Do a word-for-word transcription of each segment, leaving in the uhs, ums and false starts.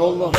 Нолла.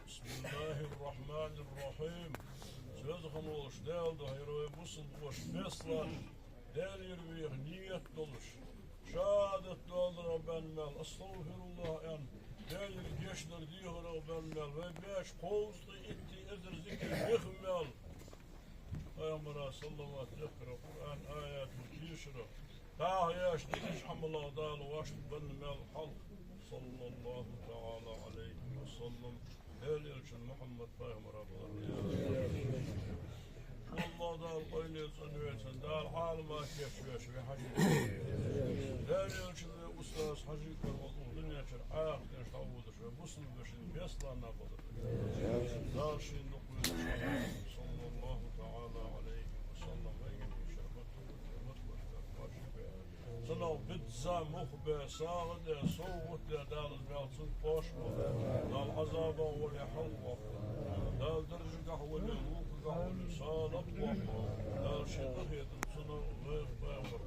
بسم الله الرحمن الرحيم. Соза хинна волаш Даьла духьа, хӀай бусалба воша, беслан, Даьлагара веха нийят долаш, шахӀадат доаладарах баьнна мел, астагӀфируллахӀ аьнна, Даьлагара гешт дар дехарах баьнна мел, вай баьча кховзткъеи итт эзар зикар беха мел, Пайхамара салават дехкарах, Къуръан аяташ тешарах, дӀахо еш дикача Ӏамалах Дала вӀаштӀехьабенна мел хьалха, صلى الله تعالى عليه وسلم, Даьла элчан Мухьаммад пайхамара бахар. Аллахӏ Дала къайленца цӀенвоацаш, Дала хьалха мара кийчвеш вай Хьажий. Даьла Элчан устаз Хьажий кара вала дунен чура Ӏахар деш дӀаводаш вай бусалба вешин беслан накъадар. Дала шийна дукха везаш, саллаллаху таӀала Ӏалайхи ва саллам, вайга шарбат, шарбат башка, башка. Цунах бизза мух бе, сагӀа де, совгӀат де, Дала из баьлча цунна кхоачаш ва. Дала Ӏазабах вале хьалхаваккха. Дала даржагахь вале, вокхагахь вале, салам ваккха. Дала ший къахетам цунах вайх бахьа.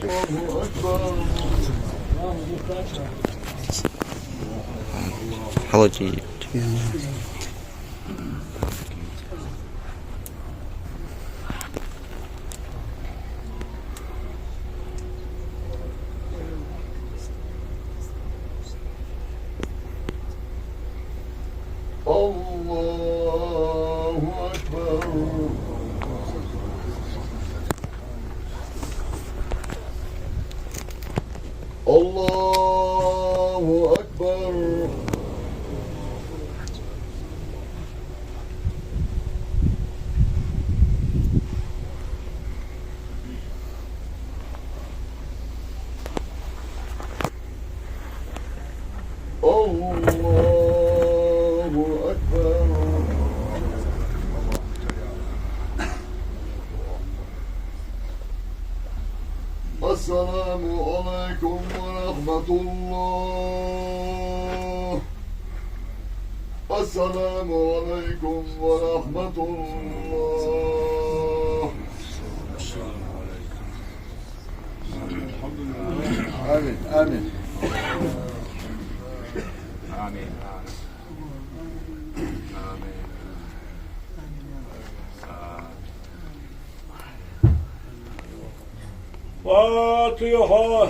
Аллаху акбар. Холодильник. الله أكبر. الله أكبر. الله أكبر. السلام عليكم ورحمة الله. السلام عليكم ورحمة الله. آمين، آمين. آمين. آمين. آمين. فاتحة.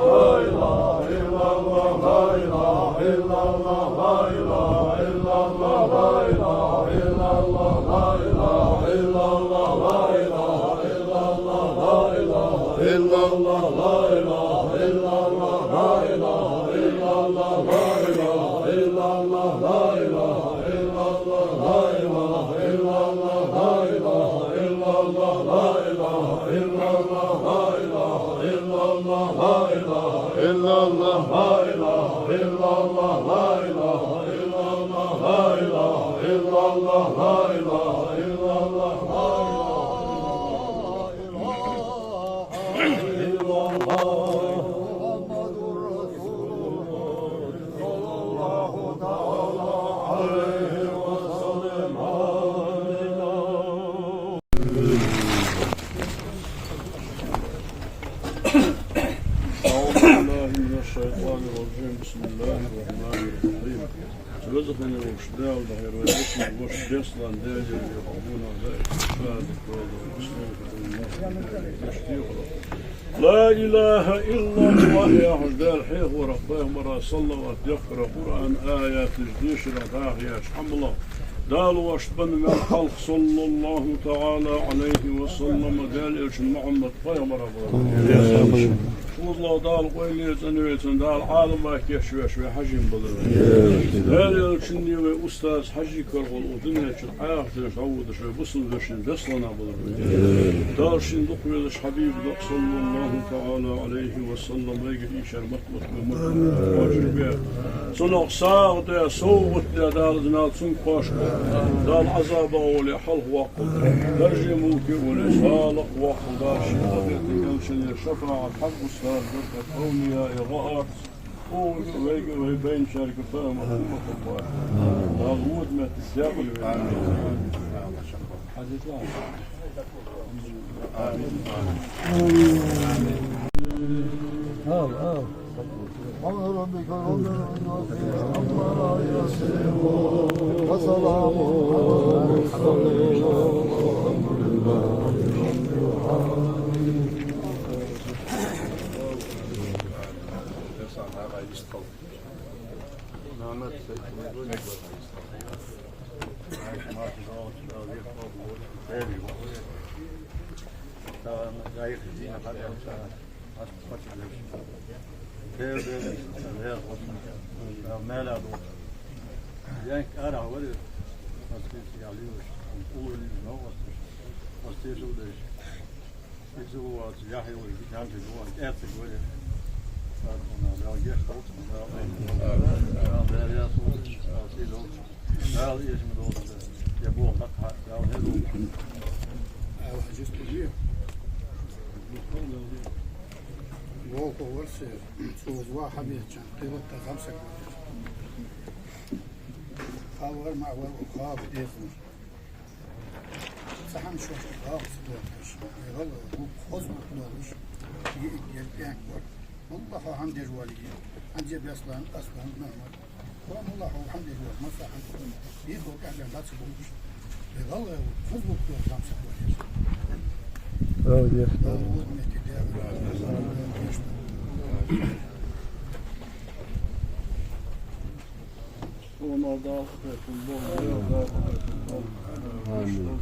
أعوذ بالله من الشيطان الرجيم. بسم الله الرحمن الرحيم. Веза хинна волча Дала, дӀахьехарваь веза волча Беслан Даьла, Даьла хьона да, шадолда, لا إله إلا الله яхаш Даьла хьехарах, пайхамара салават дехкарах, Къуръан аяташ дешарах, дӀахо еш Ӏамалах Дала вешта бенна мел хьалха, صلى الله تعالى عليه وسلم, Даьла элчан Мухьаммад пайхамара балар. Шозлагӏа Дала къайле цӀенве цун, Дала Ӏалама кийчвеш вай Хьажий балар. Даьла элчанеи вай устазеи Хьажий карахьа укх дунен чура Ӏаьхадеш дӀаводаш вай бусалба вежарий Бесланах балар. Дала шийна дукха везаш Хьабиба дакъа, صلى الله تعالى عليه وسلم, вайгара ийшар мотт-мотт вай мурдаш кхоачаргбе. Цунах сагӀа де, совгӀат де Дала из мел цунга кхоачаргба. Дала Ӏазабах вале хьалхавоаккхалда, даржа мулке вале салахвоаккхалда Дала ший къахетам, элчан шафаӀат, хьагустар, баркат, овлияй гӀо арц, оаха вайга, вай байначарга, тӀема уммата кхоачаргба. Дала вода моттиг декъала вайна. سبحان ربك رب العزة عما يصفون. وسلام على المرسلين. والحمد لله رب العالمين. Иза вац, яхь йолаш, кӀаьнкаш вара. Садмана Дала гешт долда, Дала, Дала, Дала раьза хилва, Дала сий долда, Дала эшам долда, е болх даккха, Дала хӀе долда. Ала хьажа стуге. Волхо вар со, цо из ваха хьабеча, кхелатта зӀамсаг вар. Хьалвар ма вар, хьал дезаш. Цхьа хӀама шоашта дагӀа ца доахаш, вай гӀалгӀай хоза гӀулакх долаш, йиӀиг ер кӀаьнк вар. ВаллахӀи, хьо хӀама деш вале, хӀанз а Беслан, Аслан, Мухьмад. Хьо, валлахӀи, хьо хӀама деш вале, масса хӀама. Дика гӀулакх кӀаьнк дӀа ца болаш. Вай гӀалгӀай хоза гӀулакх долаш зӀамсаг вар. Дала укх метте дегӀ. Амин.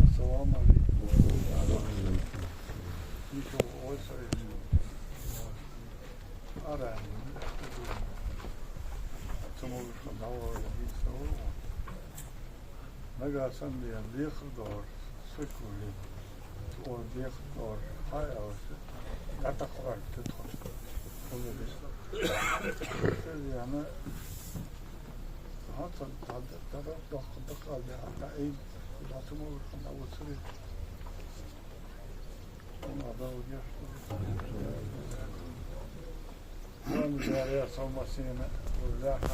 Ассаламу Ӏалайкум. Нагахьа санна вена дехар дора, саг вале, тхона дехар дора, хьа аьлча, дӀатакхорта тхо. ХӀана аьлча, хӀанз цхьа дӀа-, дӀа-, дӀа-, дӀа-, дӀа-, дӀа-, дӀа-, дӀа-, ай, дӀа ца молар хӀама вацаре.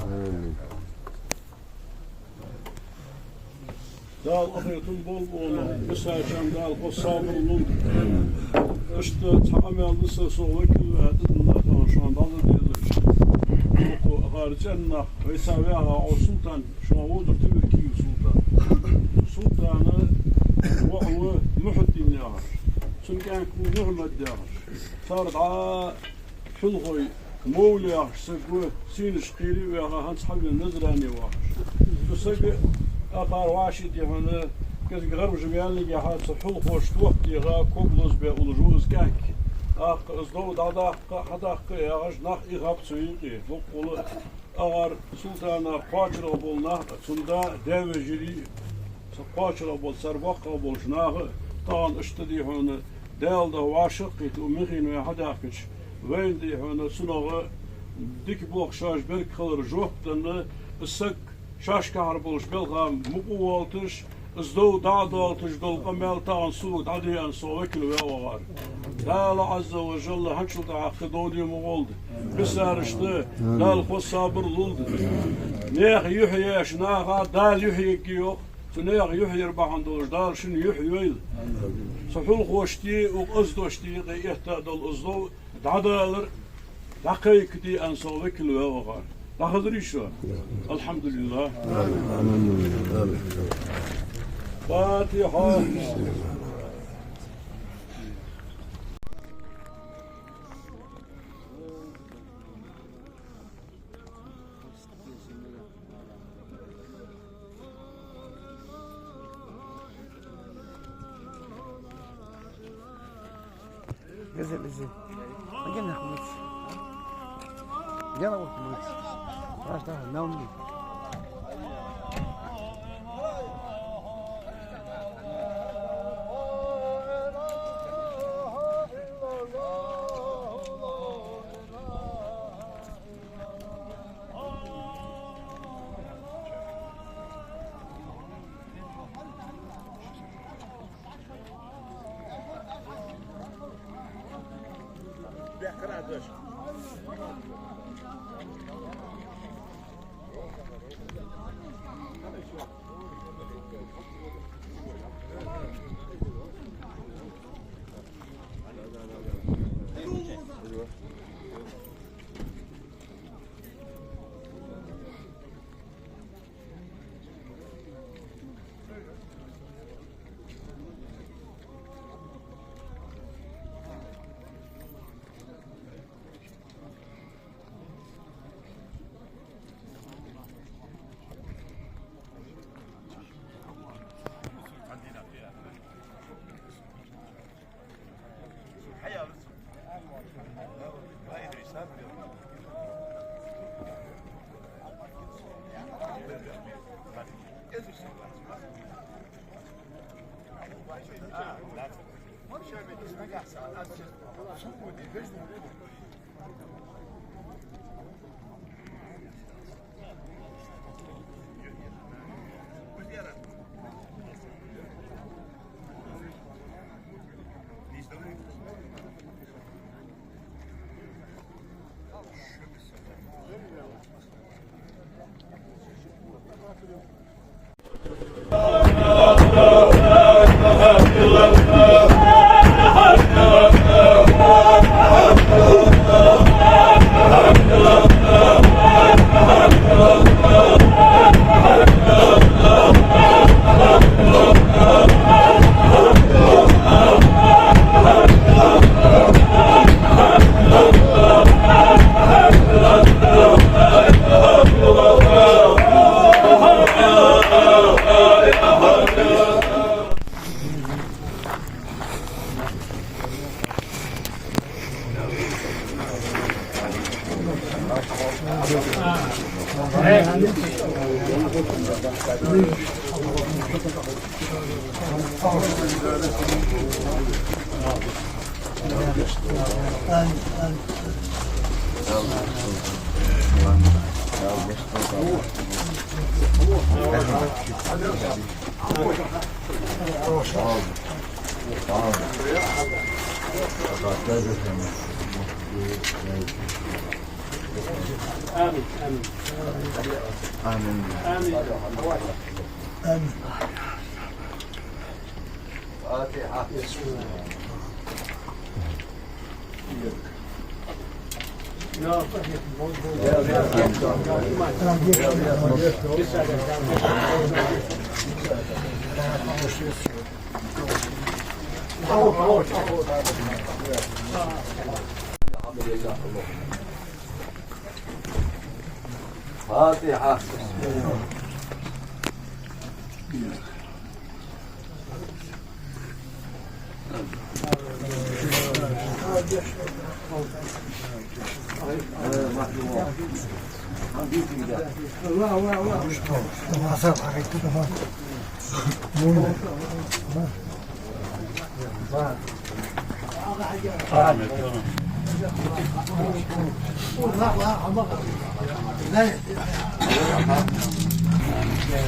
Амин. Дала къахетам болба хьона, бисачарна Дала хоза сабар лулда. Иштта цхьа къамаьл да са, со векал ваь, тӀадилла тхона шоана дӀадаьлар. Вокхо гӀар цӀен нах, вай ца ваьгӀа, Ӏо Султан, шоана вовзар Темиркиев Султан. Султана воӀ ва Мухьуддин яхаш. Цун кӀаьнк ва Мухьаммад яхаш. Цар дӀа хьулхой Мовла яхаш саг ва, сийнаш кхийра а ваьгӀа, хӀанз хьавена Назране вахаш. Цу сага акхар вӀаший тӀехьана, кӀезига гӀарбаш меллигехьа цу хьулхошта вахтеха, ког лозабе уллаш ва из кӀаьнк. ТӀаккха из дов дӀадаккха, хьадаккха яхаш, нах ихаб цу юкъе, боккъала а. Акхар Султана кхоачарагӀа бола нах а, цун да, даь-вежарий а, цу кхоачарагӀа бола, цар боккхагӀа болча наха а, тахан иштта дий хьона, Даьла духьа вӀашагӀкхийтта, укх мехийна вай хьадаьхкача, вайна дий хьона, цунах дика болх шоаш бергхилара жоп денна, из саг шоашкахьара болча белха мукъа а воалийташ, из дов дӀа а доалийташ дола къамаьл тахан сога дӀаде аьнна со векал ваь ва акхар. Дала Ӏазза ва жалла хӀанзчул тӀехьагӀа кхы дов де ма гӀолда. Бисарашта Дала хоза сабар лулда. Наьха юхь еш наха Дала юхь ергья йоах. Цу наьха юхь яр бахьан долаш Дала шун юхь йойла. Цу хьулхошта, укх оздошта юкъе этта дола из дов дӀадалар, дӀакхайкаде аьнна со векал ваь ва акхар. ДӀахазарий шо? Алхьамдулиллахь. Фатихьа. Гезел изи. Агена хмыц. Гена вот хмыц. Аж да, наумни. آمين، آمين. آمين. آمين. آمين. فاتحة. فاتحة.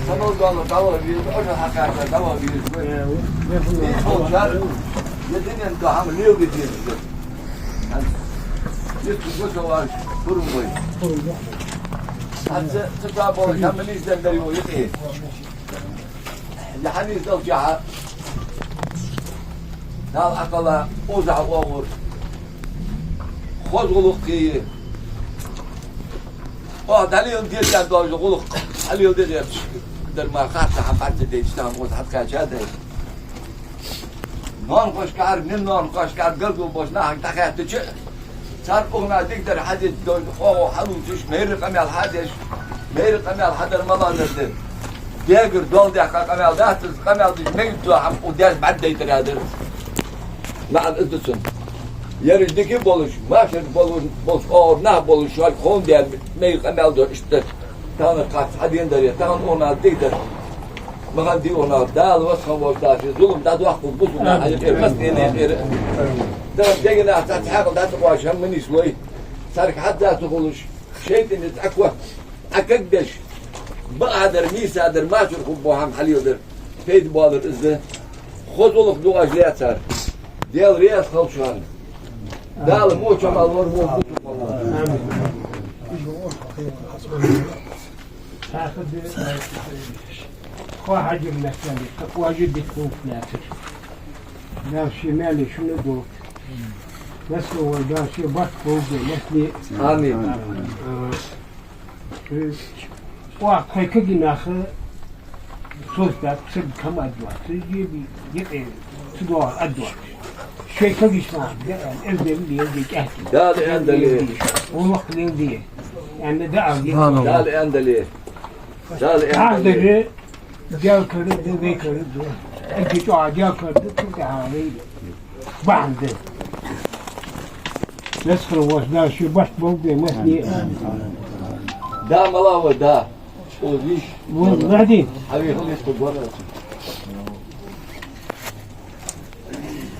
Самал дала, дала веза, оша хьакхаьча, дала веза. Ишта волчар, я динен тӀа хӀама леладе дезаш да. Ишта гусалаш, пурам бой. ХӀанз цу чу болаш хӀама нийсденна дар йола юкъе. Я хьанийсдалча хьа, Дала Ӏакъала оза хьа оагӀур. Хоза гӀулакх кхийи. Оаха дӀалеладе дезаш дола гӀулакх хьалеладе дезаш дар ма хатта хьа парча дайча, тахан оза хьатӀакхаьча дай. Ноанахошкара, нин ноанахошкара гаргало болча нахага дӀахаьттача, цар укханах дикадар хьадийца дойла, оагӀув хьалувцаш, майра къамаьл хьадеш, майра къамаьл хьадар малагӀа да. Дегара доал даьккха къамаьл дац из, къамаьл деш мегаш дола хӀама укх даьша бӀаргадайтар а дар. МаӀан из да цун. Ераш дика болаш, машар болаш, болаш оагӀув нах болаш, шоаш ховндаь мегаш къамаьл ду иштта. Тахан кхаьча хьадена дар, тахан укханах дикадар. Ма хӀанз дий укханах, Дала васхан вош даши, зулам дӀадоаккхалда бусалба наха юкъера, массанена юкъера. Дала дегӀа наха цхьацца хьаькъал дӀа ца къоаш хӀама ма нийслой. Царга хьадда ца хулаш, шайтӀанаца Ӏакхо, Ӏакагдеш, бакъахьа дар, нийса дар, машар хургбола хӀама хьалеладар, пайда боалар из да. Хоза гӀулакх ду оаш лаьцар. Даьла раьза хилва шоана. Дала моча мел вар во буту. Амин. Кхо хьажар лаьцар, кхо хьажар дика гӀулакх лаьцар. Дала ший маьле шуна долда. Лаьцар вай Дала ший барт болда лаьцне. Амин. Э, оаха тхоай кагий наха соцадаьд, саг хӀама аддоацаш, е би, е къе, ца доагӀар аддоацаш. Шоай кагийча наха, де, эздел леладе кӀаьнк. Дала аьннадале. ГӀулакх леладе. Аьнна да аз. Субханаллах. Дала аьннадале. Дала аьннадале. Хьаздара, делкара да, векара да. Эгги чӀоагӀа делкара да, цу тӀехьа вай. Бахьан да. Лаьцар воаш Дала ший барт болда массане. Да, мала ва, да. О, виш. Вон, Махьди. Хьавий хилис ту гора.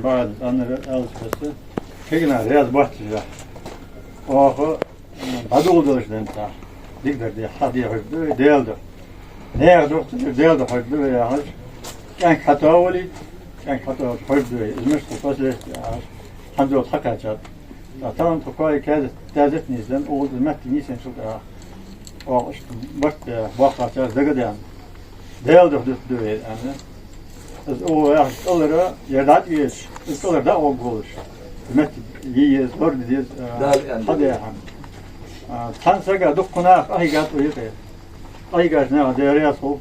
Бага цӀаннара аьлча, кегий нах раьза боаццаш. Оаха дӀадоладелаш денз, дикадар де хьадехаш да вай Даьла духьа. Наьха духьа ца дер, Даьла духьа хьожаргда вай яхаш, кӀаьнк хьатоавалийта, кӀаьнк хьатоавалийта хьожаргда вай. Из мишта хул последствия яхаш, хӀанз цо хьакхаьчад. Ткъа тахан тхо кхоалагӀа каьзат, каьзат нийсденна, укхаза из моттиг нийсъенначул тӀехьагӀа, оаха иштта барт бе боккхагӀчар дагадеана. Даьла духьа дутаргда вай, аьнна. Из укхо яхача кӀалара, ер дӀатӀавеча, из кӀалара дӀа а гӀоргволаш, моттиг е еза, лораде деза, а, Дала аьннад. Хьадаь хӀама. А, цхьан сага дуккха нах къахьийгад вай юкъе. Къахьийгача наха Даьла раьза хилва.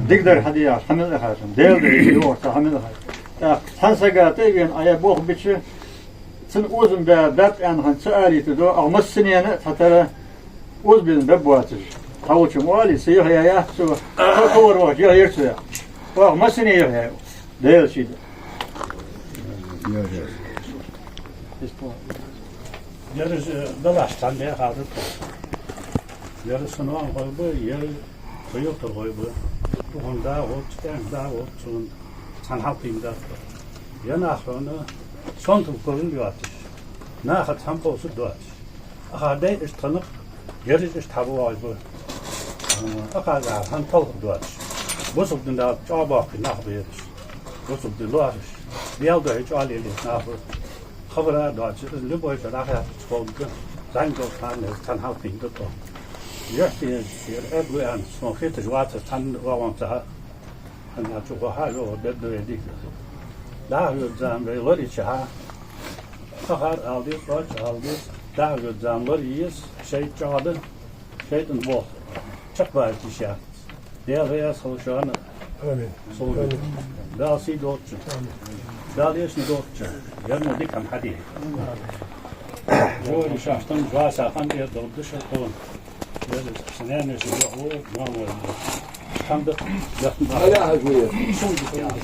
Дикадар хьаде яхаш, хьа мел а хьажа. Даьла духьа йоагӀаш цхьа хьа мел а хьажа. ТӀаккха цхьан сага тӀа а вена, Ӏа е болх бича, цун озам бе баьб аьнна хӀанз ца алийта да, ах массанена а цхьатарра озабенна беб боацаш. Хьаволча ма оалий, са юхь яь яц цо, ха-, ховр вахача юхь яр цо яхаш. Оаха массане юхь яь, Даьла ший да. Ераш, э, далаш цхьан беха хьалдатта. Ераш са ноанахой ба, ераш са юртархой ба. Духьал да гӀоргда, тӀехьа да гӀоргда, цун цхьан хьалхийна да. Е нах хьона сонтал кулин доацаш, нахаца хӀама кховсар доацаш. Акхар дай иштта хиннаб, ераш иштта хьабоагӀаш ба. Акхарга хӀама талхар доацаш. Бусалба дин чӀоагӀа боккхий нах ба ераш. Бусалба дин лоархӀаш. Даьла духьа чӀоагӀа лелаеш нах ба. Хабар а доацаш, из любой саг дӀахаьттача ховргда, зӀамига долча хана из цхьан хьалхийна да тхо. Юхь тӀа езаш, ер эггара аьнна, сона хеташ вацар цхьанне а вагӀанца хьа. ХӀанз чу гӀо хьа а йоагӀа, бедда вай дика. ДӀахо йода зама вай лораеча хьа, акхар ала деза, кхоачаш ала деза, дӀахо йода зама лорае еза, шайтӀа чӀоагӀа да, шайтӀан болх чакхбараш йиш яц. Даьла раьза хилва шоана. Амин. Сулугаш. Амин. Дала сий долда шун. Амин. Дала эшам долда шун. Ер мо дика хӀама хьаде. Жори шаштан жаса хӀама эр долда шун тхона. Ер са наьна-наьна ши йоӀ ва, ноаной ва. Хьамда, бехтна. Аля хьажуя.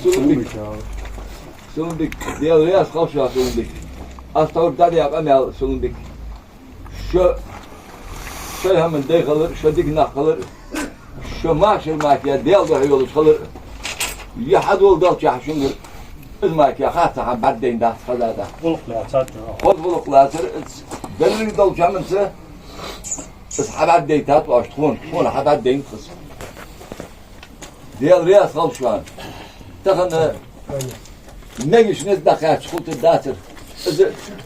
Сулунбик. Сулунбик. Даьла раьза хилва шоана, Сулунбик. Астагфир, дӀадаь къамаьл, Сулунбик. Шо, шоай хӀаман дай хилар, шо дика нах хилар, шо машар мара Даьла духьа йолаш хилар, е хьадоладелча шунгара из мара хаца хӀама бӀаргадайна дац, хезад. ГӀулакх лаьцад. Хоза гӀулакх лацар, из деррига долча хӀаманца из хьабӀаргадайтад оаш тхона, тхона хьабӀаргадайнад из. Даьла раьза хилва шоана. Тахан мегаш низ дӀакхаьчача хулийтаргдацар. Из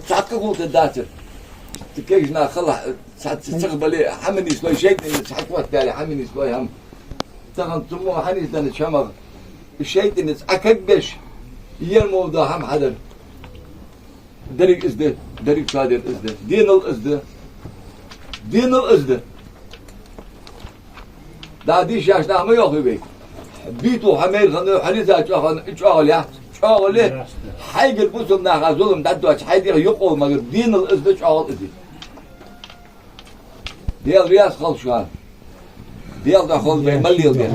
цхьаккха хулийтаргдацар. Кегий нах хила, цхьацца ца бале, хӀама нийслой, шайтӀа низ хьакхоттадаьле, хӀама нийслой хӀама. Тахан цу мо хьанийсденнача хӀамах шайтӀа низ Ӏокагбеш, ер мо да хӀама хьадар. Деррига из да, деррига цхьа дер из да. Денал из да. Денал из да. Да дийшача наха ма йоахий вай. Биту хьа майра хана, хьа риза чӀоагӀа, чӀоагӀа лаьц, чӀоагӀа ле. Хьайгара бусалба наха зулам дӀадоацаш, хьай дегӀа юкъе магар, денал из да, чӀоагӀа из да. Даьла раьза хилва шоана. Даьла духьа хилда вай мел леладер.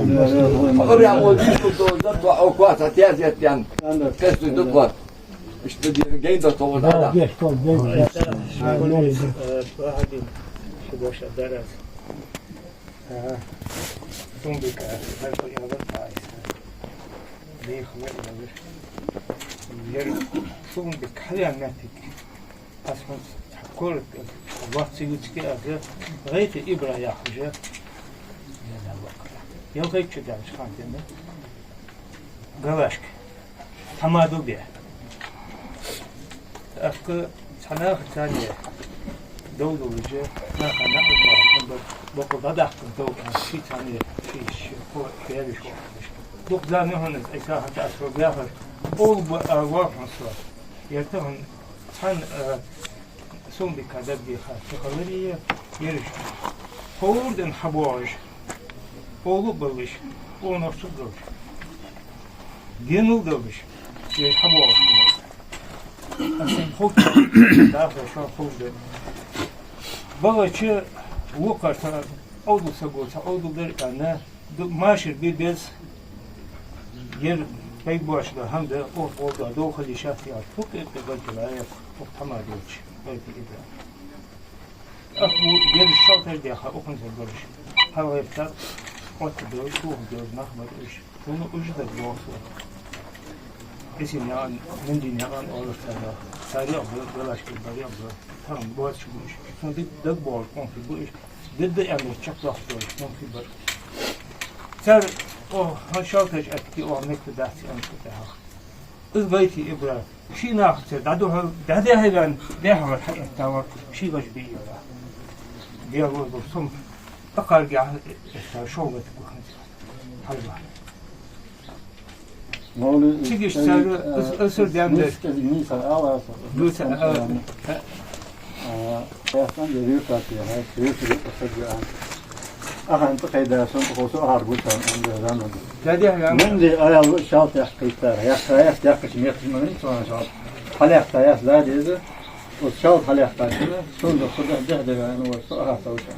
Ӏуйран вай дийшал долаш дар тхо, хьо коа цхьа тезет даьнна кхестуй да тхо. Иштта де гайна да тхо. Да, дӀа. Геш хилда, геш хилда. Амин. Э, багӀадин ши дош дар аз. Э, Сулунбик, э, хьалха ялар тай. Дехар ялар. Ер Сулунбик хьалъяьнна моттиг. Аз хӀанз цхьа коротко лоацца ювцаргья аз, ГӀайта ИбрахӀим яхаш, ялхайтта шу даьлча хана денна, Галашка, тхьамада бе. ТӀаккха цхьа нах царна довзалуш, наха наӀар ма хӀама бар, бокъо дӀадаккха дов, ший царна, ший, ший, хо, ший яьллаш вахаш. Дукха зама я хьона из, Ӏийса хӀанз аз хьога яхар, оал ба, а, вахаш со. Ер тахан цхьан, а, сом бика дагадеха, ца хиларе, ераш ховр ден хьабоагӀаш, оалу баллаш, къонахчал далаш, денал далаш, ераш хьабоагӀаш. Аз сен ховр, даха шо ховр да. БагӀача вокхар цхьа Ӏовдал саго, цхьа Ӏовдал дар аьнна, ду-, машар бе беза, ер пайда боацаш да хӀама да, оаха гӀолла дов хила йиш яц аьнна, фу кхы-кхы гӀайта лаьа, оаха хӀама доацаш, гӀайта ибра. Ах, ву, ер шалтӀаш дехар, укхун саг бараш. ХьалгӀайттар, оттадеш, тухадеш нах бар уж. Цунна уж даг боху. Исин ян, миндин ян олуш царна. Царна бе-, белаш кхы бар, ян бе. Тахан боацаш бу уж. Цунна даг, даг бохуш, къонахий бу уж. Дидда аьнна чакхдохуш, къонахий бар. Цар, о, хьан шалтӀаш атти, о, мекка дац аьнна тӀехьа. Из гӀайти ибра. Ший нахаца дӀадухьал, дӀадехьа ваьнна, дехьа вар хьаэттавар, ший гӀаж бийра. Дела лозур сум, акхаргахьа эттар, шовгӀат гу хӀанз. Хьалва. Мовли Цига иштта цар, э, ас-, асар дем дер. Нийса, нийса, ала асар. Дуца, а, а, а, яхтан де рюкати, а, рюкати, а, саджа, а. Ахан тӀакхайда, сон тӀакхо со ахьар гучан, ан де заман. Дадя, я. Мин де аял шалтӀ яхкийтар, яхка, яхка, яхка, мехти мин, сон шалтӀ. Хьаляккха яс да деза, вот шалтӀ хьаляккха, сон да худа дехде, ан вот со ахьар саучан.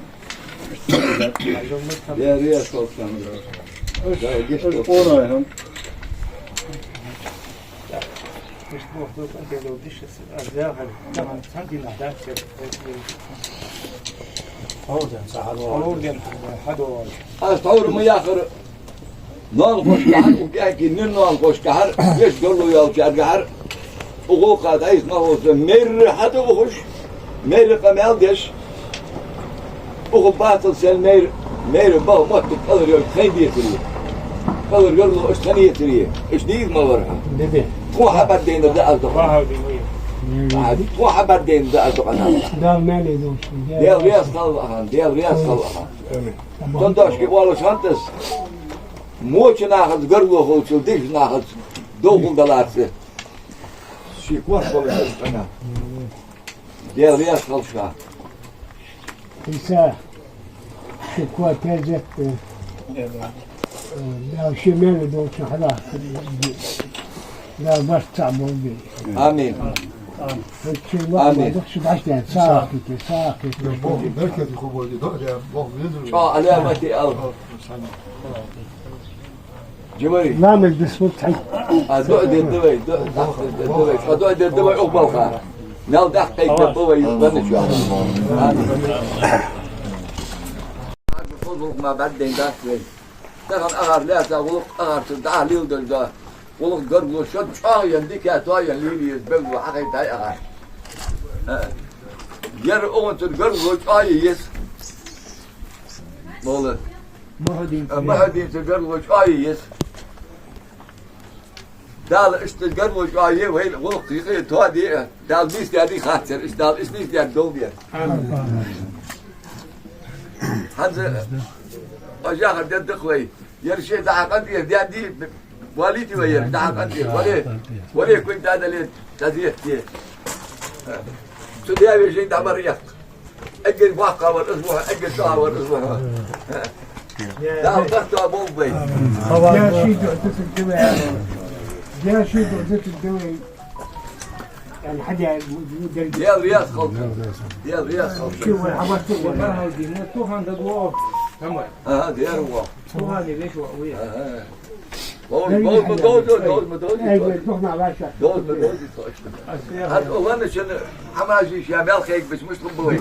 Я, я, шалтӀ сан. Да, геш шалтӀ. Ой, хм. Аз тхьовра ма яххара, ноанахошкахьара, укх аьгий нин ноанахошкахьара, вешта гарло йолчаргахьара, укх гӀулакха дӀайса нах волча, майрра хьатӀаухаш, майрра къамаьл деш, укх бацал сел майра, майра баха моттиг кӀалхара йолча тхайна децаре. КӀалхара гарло аш тхайна ецаре. Аш дийр ма вархьа. Тхо хьабӀаргадайнар да аз дукха. Тхо хьабӀаргадайнар да аз дукха. Дала маьле долаш. Дела раьза хилва хьан, Дела раьза хилва хьан. Амин. Дон дошке оалаш хӀанз аз, моча нахаца гарло хилча, дикача нахаца дов хул далаца. Ший корта болаш аз къана. Дела раьза хилва шоана. Иса, ши корта зетта, э, Дала ший маьле долча хьалха, Дала барт цхьа болба. Амин. Амин. Амин. Чо, Ӏаламате ал. Джабари. Ламаз дисмут хьай. А, дуӀа дергда вай, дуӀа, дуӀа дергда вай. Шо дуӀа дергда вай, укх балха. Мел дахкайта ба вай, ванна чу. Амин. Хозулг ма бадден дац вай. Тахан агӀар лаьца гӀулакх, агӀар цу дӀа лил дажда. ГӀулакх гаргало шо чӀоагӀа ян, дика тоаян лийрийз белгало хьахайтай агӀар. Э. Яр оагӀонцара гаргало чӀоагӀа еза. Мола. Мухьудинца. Мухьудинца гаргало чӀоагӀа еза. Дала иштта гаргало чӀоагӀа е, вай гӀулакх йикъе тоаде, Дала нийсдаьдий хаттар, иштта Дала иштта нийсдаьд долде. ХӀанз, ажахар деддах вай. Яр ше дахьа къантӀера даьдий, валийти вай яр, дахьа къантӀера, вале, вале, куй дадале, дазехте. Цу даь-вешийна дӀабар яккха. Эггара боккхагӀвар из ва хьо, эггара чӀоагӀагӀвар из ва хьо. Дала барт тоаболба вай. Я ший дуӀа дицаг дилай. Я ший дуӀа дицаг дилай. Дела раьза хилва. Дела раьза хилва. Ший вай хьабарт вай. Бархьалдина, тухан даг ва. Тамар. Ага, дера ва. Тухан веш ва, вай. Ага. Довз, довз ма довзий, довз ма довзий. Ай, вай, духна лаша. Довз ма довзий, точно. Хьад олана шин хӀамаш йиш я, мел хайгбич, муш хуббалай.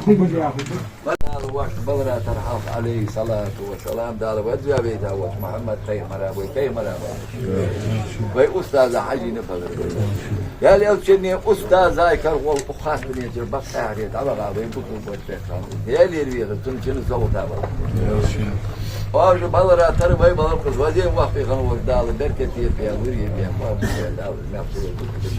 Дала ваш балара тара хьалха, Ӏалайхи салату ва салам, Дала вазваь вайта вач Мухьаммад пайхамара вай, пайхамара вай. Вай устаза хьажийна фазар вай. Ял ялчане устазай каргӀол ухастане чур бакъ тӀехьаре дӀаваха вай бутул бочбе хан. Ялер вехар, цун чина зовта вала. Ожа балара тара вай балар кхуз вазен вахпе хан вар Дала беркате пе, вире пе, ма бу пе Дала, мя псуе бу пе.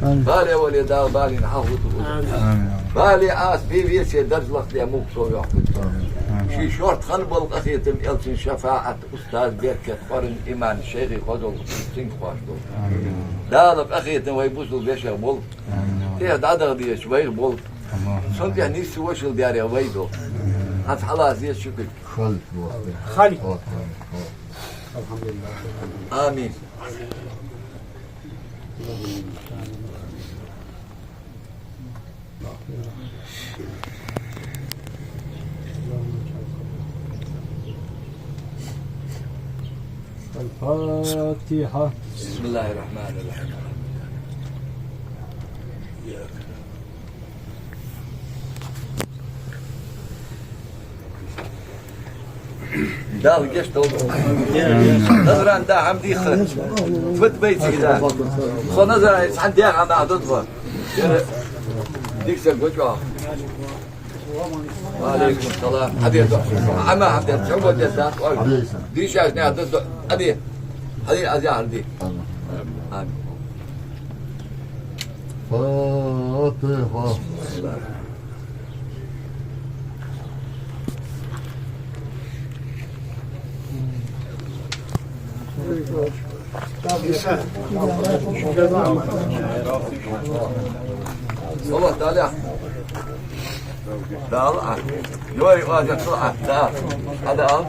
Амин. Бале вале Дала балийна хьалхуту. Амин. Бале аз бе весе дарж лакхде мукх со йохкуд. Амин. Ший шортта хинна бола къахетам, элчан шафаӀат, устаз беркат, Къуръан, иман, шайхий хозал цинга хош долда. Амин. Дала къахетам вай бусалба вешех болба. Амин. ТӀехьа дӀадаха дезача вайх болба. Амин. Цунна тӀехьа нийсса вошал даьрех вай долба. Амин. ХӀанз хьалаца деза шуьга. Халид. Халид. Алхьамдулиллахь. Амин. الفاتحة. بسم الله الرحمن الرحيم. Дала гешт долда. Назран да хӀама дийхар. Фуд вай цига да? Со Назран цхьан дегӀа нах да тхо. Дика саг гуча. Ва Ӏалайкум салам. Хьаде до. Ӏама хьаде. Чого де да? Дийшаш не да. Хьаде. Хьаде, аз яхар ди. Амин. Фатиха. Салават Ӏалайхи. Дала а. Йори, а, дала а. Ада ал.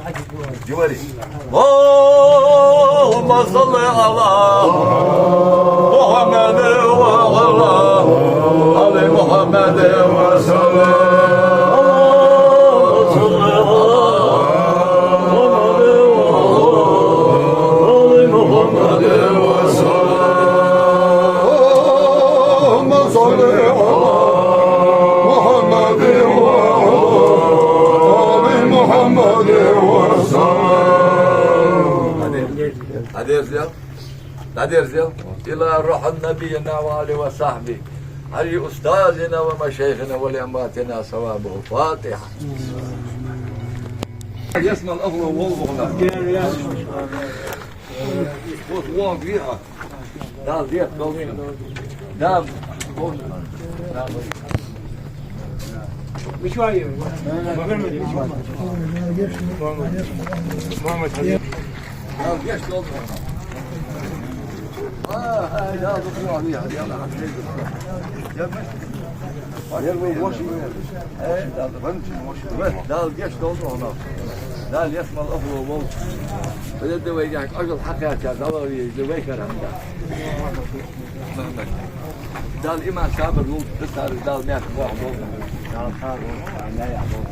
Йори. اللهم صل على محمد وعلى آل محمد وسلم. اللهم صل على محمد وعلى آل محمد وسلم. اللهم صل على محمد وعلى آل محمد وسلم. Хьадерзел, хьадерзел. إلى روح نبينا وآله وصحبه، علي أستاذنا ومشايخنا ولأمواتنا ثوابه. الفاتحة. Дала деза долда. Дала. Дала гешт долда. Дала гешт долда хьона. Дала ялсмала охло волва. Вай да вайга ажал хьакхаьчар, Дала веза вай карам да. Дала иман сабар лулда, цар Дала мекх боху болда. Дала хьа волва, ная волва.